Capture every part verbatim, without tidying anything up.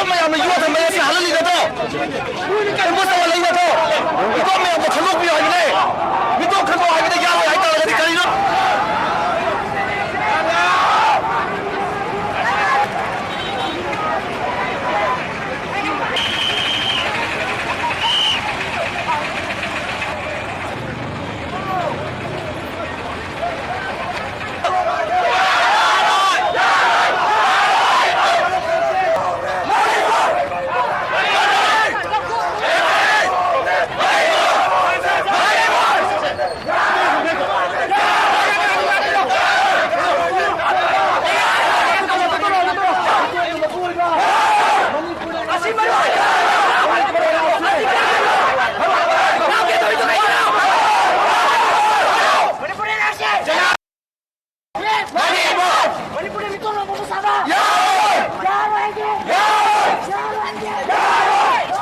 ꯃꯌꯥꯝꯅ ꯌꯣꯠ ꯊꯝꯕ ꯑꯁꯤ ꯍꯜꯍꯜꯂꯤ ꯅꯠꯇ꯭ꯔꯣ? ꯑꯦꯝꯕꯨꯁ ꯇꯧꯍꯜꯂꯛꯏ ꯅꯠꯇ꯭ꯔꯣ? ꯃꯤꯇꯣꯞ ꯃꯌꯥꯝꯗꯣ ꯈꯟꯗꯣꯛꯄꯤꯌꯨ ꯍꯥꯏꯕꯅꯦ꯫ ꯃꯤꯇꯣꯞ ꯈꯟꯗꯣꯛꯑꯣ ꯍꯥꯏꯕꯗ ꯌꯥꯔꯣꯏ ꯍꯥꯏꯇꯥꯔꯒꯗꯤ ꯀꯔꯤꯅꯣ? ꯃꯅꯤꯄꯨꯔꯗ ꯃꯤꯇꯣꯞ ꯂꯧꯕ ꯁꯥꯕ ꯌꯥꯔꯣꯏ! ꯌꯥꯔꯣꯏ ꯍꯥꯏꯒꯦ! ꯌꯥꯔꯣꯏ! ꯌꯥꯔꯣꯏ ꯍꯥꯏꯒꯦ!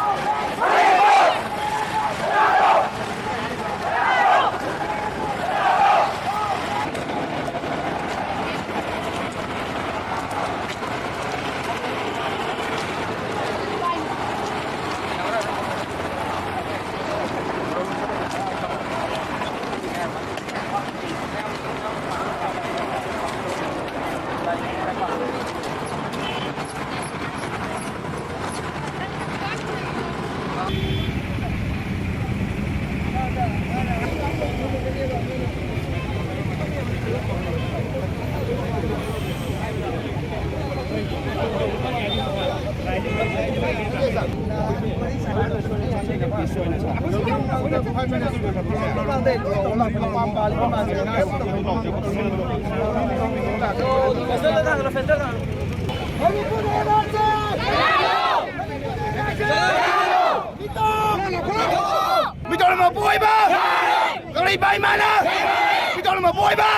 ꯃꯤꯇꯣꯞ ꯂꯧꯕ ꯑꯣꯏꯕ! ꯀꯪꯂꯩꯄꯥꯛ ꯏꯃꯥꯅ! ꯃꯤꯇꯣꯞ ꯂꯧꯕ ꯑꯣꯏꯕ!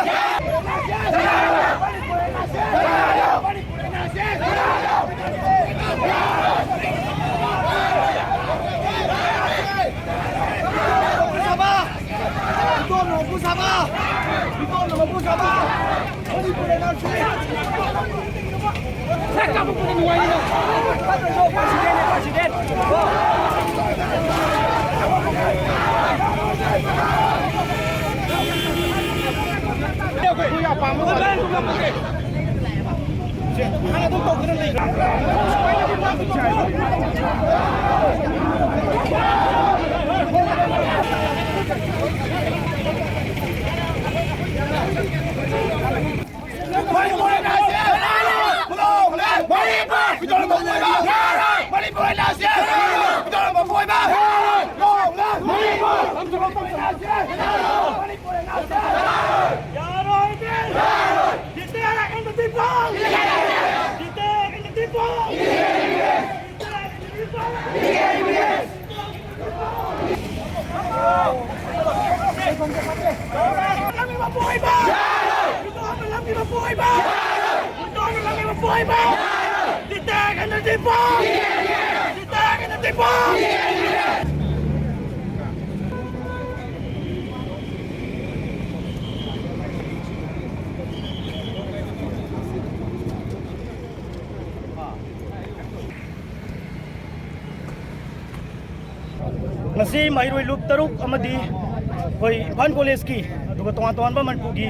ꯉꯁꯤ ꯃꯍꯩꯔꯣꯏ ꯂꯨꯞ ꯇꯔꯨꯛ ꯑꯃꯗꯤ ꯑꯩꯈꯣꯏ ꯏꯝꯐꯥꯜ ꯀꯣꯂꯦꯖꯀꯤ, ꯑꯗꯨꯒ ꯇꯣꯉꯥꯟ ꯇꯣꯉꯥꯟꯕ ꯃꯅꯤꯄꯨꯔꯒꯤ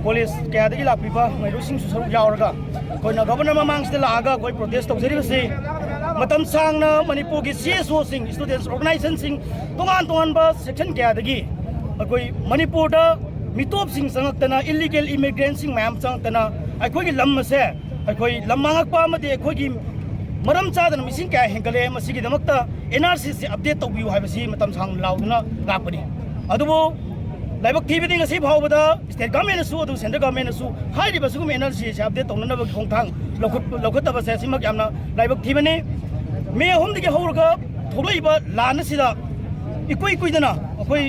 ꯀꯣꯂꯦꯖ ꯀꯌꯥꯗꯒꯤ ꯂꯥꯛꯄꯤꯕ ꯃꯍꯩꯔꯣꯏꯁꯤꯡꯁꯨ ꯁꯔꯨꯛ ꯌꯥꯎꯔꯒ ꯑꯩꯈꯣꯏꯅ ꯒꯕꯔꯅꯔ ꯃꯃꯥꯡꯁꯤꯗ ꯂꯥꯛꯑꯒ ꯑꯩꯈꯣꯏ ꯄ꯭ꯔꯣꯇꯦꯁ ꯇꯧꯖꯔꯤꯕꯁꯤ, ꯃꯇꯝ ꯁꯥꯡꯅ ꯃꯅꯤꯄꯨꯔꯒꯤ ꯁꯤ ꯑꯦꯁ ꯑꯣꯁꯤꯡ, ꯏꯁꯇꯨꯗꯦꯟꯁ ꯑꯣꯔꯒꯅꯥꯏꯖꯦꯁꯟꯁꯤꯡ, ꯇꯣꯉꯥꯟ ꯇꯣꯉꯥꯟꯕ ꯁꯦꯛꯁꯟ ꯀꯌꯥꯗꯒꯤ ꯑꯩꯈꯣꯏ ꯃꯅꯤꯄꯨꯔꯗ ꯃꯤꯇꯣꯞꯁꯤꯡ ꯆꯪꯉꯛꯇꯅ, ꯏꯜꯂꯤꯒꯦꯜ ꯏꯃꯤꯒ꯭ꯔꯦꯟꯁꯤꯡ ꯃꯌꯥꯝ ꯆꯪꯉꯛꯇꯅ ꯑꯩꯈꯣꯏꯒꯤ ꯂꯝ ꯑꯁꯦ, ꯑꯩꯈꯣꯏ ꯂꯝ ꯃꯥꯡꯉꯛꯄ ꯑꯃꯗꯤ ꯑꯩꯈꯣꯏꯒꯤ ꯃꯔꯝ ꯆꯥꯗꯅ ꯃꯤꯁꯤꯡ ꯀꯌꯥ ꯍꯦꯟꯒꯠꯂꯦ꯫ ꯃꯁꯤꯒꯤꯗꯃꯛꯇ ꯑꯦꯟ ꯑꯥꯔ ꯁꯤꯁꯤ ꯑꯞꯗꯦꯠ ꯇꯧꯕꯤꯌꯨ ꯍꯥꯏꯕꯁꯤ ꯃꯇꯝ ꯁꯥꯡꯅ ꯂꯥꯎꯗꯨꯅ ꯂꯥꯛꯄꯅꯤ꯫ ꯑꯗꯨꯕꯨ ꯂꯥꯏꯕꯛ ꯊꯤꯕꯗꯤ ꯉꯁꯤ ꯐꯥꯎꯕꯗ ꯁ꯭ꯇꯦꯠ ꯒꯚꯔꯟꯃꯦꯟꯅꯁꯨ ꯑꯗꯨꯒ ꯁꯦꯟꯇ꯭ꯔꯦꯜ ꯒꯚꯔꯟꯃꯦꯟꯅꯁꯨ ꯍꯥꯏꯔꯤꯕ ꯁꯤꯒꯨꯝꯕ ꯑꯦꯟ ꯑꯥꯔ ꯁꯤꯁꯤ ꯑꯞꯗꯦꯠ ꯇꯧꯅꯅꯕꯒꯤ ꯈꯣꯡꯊꯥꯡ ꯂꯧꯈꯠ-, ꯂꯧꯈꯠꯇꯕꯁꯦ ꯁꯤꯃꯛ ꯌꯥꯝꯅ ꯂꯥꯏꯕꯛ ꯊꯤꯕꯅꯤ꯫ ꯃꯦ ꯑꯍꯨꯝꯗꯒꯤ ꯍꯧꯔꯒ ꯊꯣꯛꯂꯛꯏꯕ ꯂꯥꯟ ꯑꯁꯤꯗ ꯏꯀꯨꯏ ꯀꯨꯏꯗꯅ ꯑꯩꯈꯣꯏ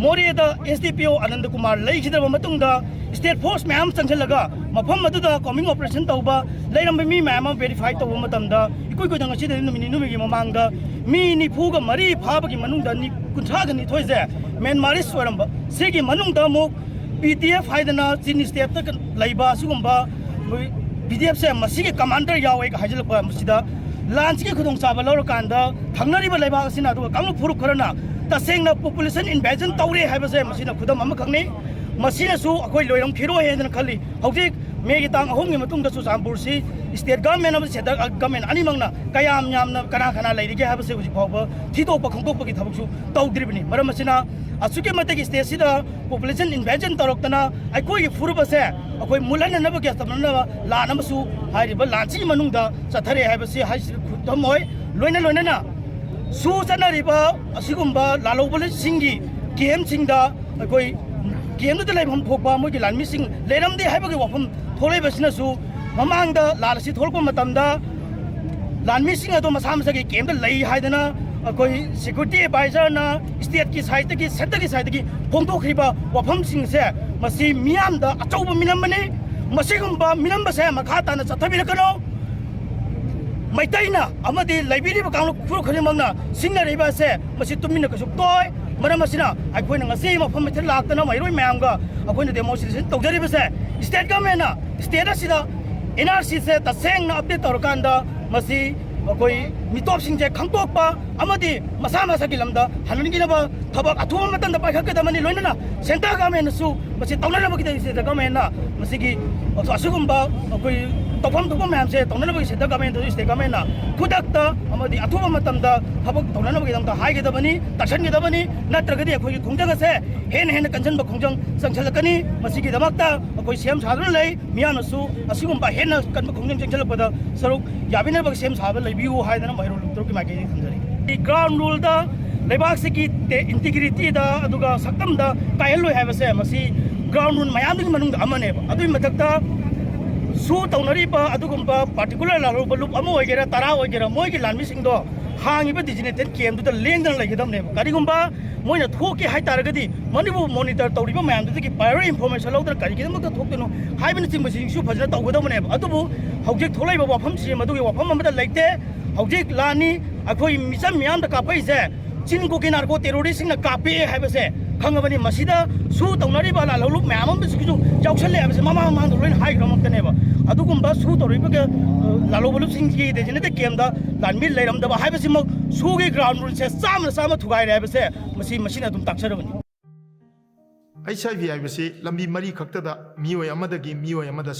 ꯃꯣꯔꯦꯗ ꯑꯦꯁ ꯗꯤ ꯄꯤ ꯑꯣ ꯑꯅꯟꯗ ꯀꯨꯃꯥꯔ ꯂꯩꯈꯤꯗ꯭ꯔꯕ ꯃꯇꯨꯡꯗ, ꯁ꯭ꯇꯦꯠ ꯐꯣꯔꯁ ꯃꯌꯥꯝ ꯆꯪꯁꯤꯜꯂꯒ ꯃꯐꯝ ꯑꯗꯨꯗ ꯀꯣꯝꯕꯤꯡ ꯑꯣꯄꯔꯦꯁꯟ ꯇꯧꯕ, ꯂꯩꯔꯝꯕ ꯃꯤ ꯃꯌꯥꯝ ꯑꯃ ꯚꯦꯔꯤꯐꯥꯏ ꯇꯧꯕ ꯃꯇꯝꯗ, ꯏꯀꯨꯏ ꯀꯨꯏꯗꯅ ꯉꯁꯤꯗꯒꯤ ꯅꯨꯃꯤꯠ ꯅꯤꯅꯤ ꯍꯨꯝꯅꯤꯒꯤ ꯃꯃꯥꯡꯗ ꯃꯤ ꯅꯤꯐꯨꯒ ꯃꯔꯤ ꯐꯥꯕꯒꯤ ꯃꯅꯨꯡꯗ ꯅꯤ-, ꯀꯨꯟꯊ꯭ꯔꯥꯒ ꯅꯤꯊꯣꯏꯁꯦ ꯃ꯭ꯌꯥꯟꯃꯥꯔꯤꯁ ꯑꯣꯏꯔꯝꯕ꯫ ꯁꯤꯒꯤ ꯃꯅꯨꯡꯗ ꯑꯃꯨꯛ ꯄꯤ ꯗꯤ ꯑꯦꯐ ꯍꯥꯏꯗꯅ ꯆꯤꯅꯤ ꯁ꯭ꯇꯦꯠꯇ ꯂꯩꯕ ꯑꯁꯤꯒꯨꯝꯕ ꯄꯤ ꯗꯤ ꯑꯦꯐꯁꯦ ꯃꯁꯤꯒꯤ ꯀꯃꯥꯟꯗꯔ ꯌꯥꯎꯋꯦꯒ ꯍꯥꯏꯖꯤꯜꯂꯛꯄ, ꯃꯁꯤꯗ ꯂꯥꯟꯁꯤꯒꯤ ꯈꯨꯗꯣꯡꯆꯥꯕ ꯂꯧꯔꯀꯥꯟꯗ ꯊꯪꯅꯔꯤꯕ ꯂꯩꯕꯥꯛ ꯑꯁꯤꯅ, ꯑꯗꯨꯒ ꯀꯥꯡꯂꯨꯞ ꯐꯨꯔꯨꯞ ꯈꯔꯅ ꯇꯁꯦꯡꯅ population invasion ꯇꯧꯔꯦ ꯍꯥꯏꯕꯁꯦ ꯃꯁꯤꯅ ꯈꯨꯗꯝ ꯑꯃꯈꯛꯅꯤ꯫ ꯃꯁꯤꯅꯁꯨ ꯑꯩꯈꯣꯏ ꯂꯣꯏꯔꯝꯈꯤꯔꯣꯏ ꯍꯥꯏꯗꯅ ꯈꯜꯂꯤ꯫ ꯍꯧꯖꯤꯛ ꯃꯦꯒꯤ ꯇꯥꯡ ꯑꯍꯨꯝꯒꯤ ꯃꯇꯨꯡꯗ ꯆꯨꯔꯆꯥꯟꯄꯨꯔꯁꯤ state government ꯑꯃꯗꯤ central government ꯑꯅꯤꯃꯛꯅ ꯀꯌꯥꯝ ꯌꯥꯝꯅ ꯀꯅꯥ ꯀꯅꯥ ꯂꯩꯔꯤꯒꯦ ꯍꯥꯏꯕꯁꯦ ꯍꯧꯖꯤꯛ ꯐꯥꯎꯕ ꯊꯤꯗꯣꯛꯄ ꯈꯪꯗꯣꯛꯄꯒꯤ ꯊꯕꯛꯁꯨ ꯇꯧꯗ꯭ꯔꯤꯕꯅꯤ꯫ ꯃꯔꯝ ꯑꯁꯤꯅ ꯑꯁꯨꯛꯀꯤ ꯃꯇꯤꯛ state ꯁꯤꯗ population invasion ꯇꯧꯔꯛꯇꯅ ꯑꯩꯈꯣꯏꯒꯤ ꯐꯨꯔꯨꯞ ꯑꯁꯦ ꯑꯩꯈꯣꯏ ꯃꯨꯠꯍꯟꯅꯅꯕꯒꯤ ꯇꯧꯅꯅꯕ ꯂꯥꯟ ꯑꯃꯁꯨ ꯍꯥꯏꯔꯤꯕ ꯂꯥꯟꯁꯤꯒꯤ ꯃꯅꯨꯡꯗ ꯆꯠꯊꯔꯦ ꯍꯥꯏꯕꯁꯤ ꯍꯥꯏꯁꯤ ꯈꯨꯗꯝ ꯑꯣꯏ꯫ ꯂꯣꯏꯅ ꯂꯣꯏꯅꯅ ꯁꯨ ꯆꯠꯅꯔꯤꯕ ꯑꯁꯤꯒꯨꯝꯕ ꯂꯥꯜꯍꯧꯕꯁꯤꯡꯒꯤ camp ꯁꯤꯡꯗ ꯑꯩꯈꯣꯏ camp ꯇꯨꯗ ꯂꯩꯐꯝ ꯊꯣꯛꯄ ꯃꯣꯏꯒꯤ ꯂꯥꯟꯃꯤꯁꯤꯡ ꯂꯩꯔꯝꯗꯦ ꯍꯥꯏꯕꯒꯤ ꯋꯥꯐꯝ ꯊꯣꯛꯂꯛꯏꯕꯁꯤꯅꯁꯨ, ꯃꯃꯥꯡꯗ ꯂꯥꯟ ꯑꯁꯤ ꯊꯣꯛꯂꯛꯄ ꯃꯇꯝꯗ ꯂꯥꯟꯃꯤꯁꯤꯡ ꯑꯗꯣ ꯃꯁꯥ ꯃꯁꯥꯒꯤ camp ꯇ ꯂꯩ ꯍꯥꯏꯗꯅ ꯑꯩꯈꯣꯏ security advisor ꯅ state ꯀꯤ side ꯇꯒꯤ, centre ꯒꯤ side ꯇꯒꯤ ꯐꯣꯡꯗꯣꯛꯈ꯭ꯔꯤꯕ ꯋꯥꯐꯝꯁꯤꯡꯁꯦ, ꯃꯁꯤ ꯃꯤꯌꯥꯝꯗ ꯑꯆꯧꯕ ꯃꯤꯅꯝꯕꯅꯤ꯫ ꯃꯁꯤꯒꯨꯝꯕ ꯃꯤꯅꯝꯕꯁꯦ ꯃꯈꯥ ꯇꯥꯅ ꯆꯠꯊꯕꯤꯔꯛꯀꯅꯨ꯫ ꯃꯩꯇꯩꯅ ꯑꯃꯗꯤ ꯂꯩꯕꯤꯔꯤꯕ ꯀꯥꯡꯂꯨꯞ ꯐꯨꯔꯨꯞ ꯈꯨꯗꯤꯡꯃꯛꯅ ꯁꯤꯡꯅꯔꯤꯕ ꯑꯁꯦ ꯃꯁꯤ ꯇꯨꯃꯤꯟꯅ ꯀꯩꯁꯨ ꯇꯣꯏ꯫ ꯃꯔꯝ ꯑꯁꯤꯅ ꯑꯩꯈꯣꯏꯅ ꯉꯁꯤ ꯃꯐꯝ ꯑꯁꯤꯗ ꯂꯥꯛꯇꯅ ꯃꯩꯔꯣꯏ ꯃꯌꯥꯝꯒ ꯑꯩꯈꯣꯏꯅ demonstration ꯇꯧꯖꯔꯤꯕꯁꯦ, state government ꯅ state ꯑꯁꯤꯗ N R C ꯁꯦ ꯇꯁꯦꯡꯅ update ꯇꯧꯔꯀꯥꯟꯗ ꯃꯁꯤ ꯑꯩꯈꯣꯏ ꯃꯤꯇꯣꯞꯁꯤꯡꯁꯦ ꯈꯪꯗꯣꯛꯄ ꯑꯃꯗꯤ ꯃꯁꯥ ꯃꯁꯥꯒꯤ ꯂꯝꯗ ꯍꯟꯍꯟꯈꯤꯅꯕ ꯊꯕꯛ ꯑꯊꯨꯕ ꯃꯇꯝꯗ ꯄꯥꯏꯈꯠꯀꯗꯕꯅꯤ꯫ ꯂꯣꯏꯅꯅ centre government ꯅꯁꯨ ꯃꯁꯤ ꯇꯧꯅꯅꯕꯒꯤꯗꯃꯛ state government ꯅ ꯃꯁꯤꯒꯤ ꯑꯁꯤꯒꯨꯝꯕ ꯑꯩꯈꯣꯏ ꯇꯧꯐꯝ ꯊꯣꯛꯄ ꯃꯌꯥꯝꯁꯦ ꯇꯧꯅꯅꯕꯒꯤ centre government ꯗꯁꯨ state government ꯅ ꯈꯨꯗꯛꯇ ꯑꯃꯗꯤ ꯑꯊꯨꯕ ꯃꯇꯝꯗ ꯊꯕꯛ ꯇꯧꯅꯅꯕꯒꯤꯗꯃꯛꯇ ꯍꯥꯏꯒꯗꯕꯅꯤ, ꯇꯛꯁꯟꯒꯗꯕꯅꯤ꯫ ꯅꯠꯇ꯭ꯔꯒꯗꯤ ꯑꯩꯈꯣꯏꯒꯤ ꯈꯣꯡꯖꯪ ꯑꯁꯦ ꯍꯦꯟꯅ ꯍꯦꯟꯅ ꯀꯟꯁꯤꯟꯕ ꯈꯣꯡꯖꯪ ꯆꯪꯁꯤꯜꯂꯛꯀꯅꯤ꯫ ꯃꯁꯤꯒꯤꯗꯃꯛꯇ ꯑꯩꯈꯣꯏ ꯁꯦꯝ ꯁꯥꯗꯨꯅ ꯂꯩ꯫ ꯃꯤꯌꯥꯝꯅꯁꯨ ꯑꯁꯤꯒꯨꯝꯕ ꯍꯦꯟꯅ ꯀꯟꯕ ꯈꯣꯡꯖꯪ ꯆꯪꯁꯤꯜꯂꯛꯄꯗ ꯁꯔꯨꯛ ꯌꯥꯕꯤꯅꯕꯒꯤ ꯁꯦꯝ ꯁꯥꯕ ꯂꯩꯕꯤꯌꯨ ꯍꯥꯏꯗꯅ ꯃꯍꯩꯔꯣꯏ ꯂꯨꯞꯇꯔꯨꯛꯀꯤ ꯃꯥꯏꯀꯩꯗꯒꯤ ꯊꯝꯖꯔꯤ꯫ Ground rule ꯗ ꯂꯩꯕꯥꯛꯁꯤꯒꯤ integrity ꯗ ꯑꯗꯨꯒ ꯁꯛꯇꯝꯗ ꯀꯥꯏꯍꯜꯂꯣꯏ ꯍꯥꯏꯕꯁꯦ ꯃꯁꯤ ground rule ꯃꯌꯥꯝꯗꯨꯒꯤ ꯃꯅꯨꯡꯗ ꯑꯃꯅꯦꯕ꯫ ꯑꯗꯨꯒꯤ ꯃꯊꯛꯇ ꯁꯨ ꯇꯧꯅꯔꯤꯕ ꯑꯗꯨꯒꯨꯝꯕ particular ꯂꯥꯜꯍꯧꯕ ꯂꯨꯞ ꯑꯃ ꯑꯣꯏꯒꯦꯔꯥ, ꯇꯔꯥ ꯑꯣꯏꯒꯦꯔꯥ, ꯃꯣꯏꯒꯤ ꯂꯥꯟꯃꯤꯁꯤꯡꯗꯣ ꯍꯥꯡꯉꯤꯕ designated camp ꯇꯨꯗ ꯂꯦꯡꯗꯅ ꯂꯩꯒꯗꯕꯅꯦꯕ꯫ ꯀꯔꯤꯒꯨꯝꯕ ꯃꯣꯏꯅ ꯊꯣꯛꯀꯦ ꯍꯥꯏꯇꯥꯔꯒꯗꯤ ꯃꯅꯤꯄꯨꯔ monitor ꯇꯧꯔꯤꯕ ꯃꯌꯥꯝꯗꯨꯗꯒꯤ prior information ꯂꯧꯗꯅ ꯀꯔꯤꯒꯤꯗꯃꯛꯇ ꯊꯣꯛꯇꯣꯏꯅꯣ ꯍꯥꯏꯕꯅꯆꯤꯡꯕꯁꯤꯡꯁꯨ ꯐꯖꯅ ꯇꯧꯒꯗꯕꯅꯦꯕ꯫ ꯑꯗꯨꯕꯨ ꯍꯧꯖꯤꯛ ꯊꯣꯛꯂꯛꯏꯕ ꯋꯥꯐꯝꯁꯤ ꯃꯗꯨꯒꯤ ꯋꯥꯐꯝ ꯑꯃꯗ ꯂꯩꯇꯦ꯫ ꯍꯧꯖꯤꯛ ꯂꯥꯟꯅꯤ, ꯑꯩꯈꯣꯏ ꯃꯤꯆꯝ ꯃꯤꯌꯥꯝꯗ ꯀꯥꯞꯄꯛꯏꯁꯦ ꯆꯤꯟ ꯀꯣꯀꯤ narco terrorist ꯁꯤꯡꯅ ꯀꯥꯞꯄꯛꯑꯦ ꯍꯥꯏꯕꯁꯦ ꯈꯪꯉꯕꯅꯤ꯫ ꯃꯁꯤꯗ ꯁꯨ ꯇꯧꯅꯔꯤꯕ ꯂꯥꯜꯍꯧꯂꯨꯞ ꯃꯌꯥꯝ ꯑꯃꯁꯤꯒꯤꯁꯨ ꯌꯥꯎꯁꯜꯂꯦ ꯍꯥꯏꯕꯁꯦ ꯃꯃꯥꯡ ꯃꯃꯥꯡꯗ ꯂꯣꯏꯅ ꯍꯥꯏꯈ꯭ꯔꯕꯃꯛꯇꯅꯦꯕ꯫ ꯑꯗꯨꯒꯨꯝꯕ ꯁꯨ ꯇꯧꯔꯤꯕ, ꯑ, ꯂꯥꯜꯍꯧꯕ ꯂꯨꯞꯁꯤꯡꯒꯤ designated campꯇ ꯂꯥꯟꯃꯤ ꯂꯩꯔꯝꯗꯕ ꯍꯥꯏꯕꯁꯤꯃꯛ ꯁꯨꯒꯤ ground ruleꯁꯦ ꯆꯥꯝꯃꯗ ꯆꯥꯝꯃ ꯊꯨꯒꯥꯏꯔꯦ ꯍꯥꯏꯕꯁꯦ ꯃꯁꯤ, ꯃꯁꯤꯅ ꯑꯗꯨꯝ ꯇꯥꯛꯆꯔꯕꯅꯤ꯫ ꯑꯩꯆ ꯑꯥꯏ ꯚꯤ ꯍꯥꯏꯕꯁꯤ ꯂꯝꯕꯤ ꯃꯔꯤ ꯈꯛꯇꯗ ꯃꯤꯑꯣꯏ ꯑꯃꯗꯒꯤ ꯃꯤꯑꯣꯏ ꯑꯃꯗ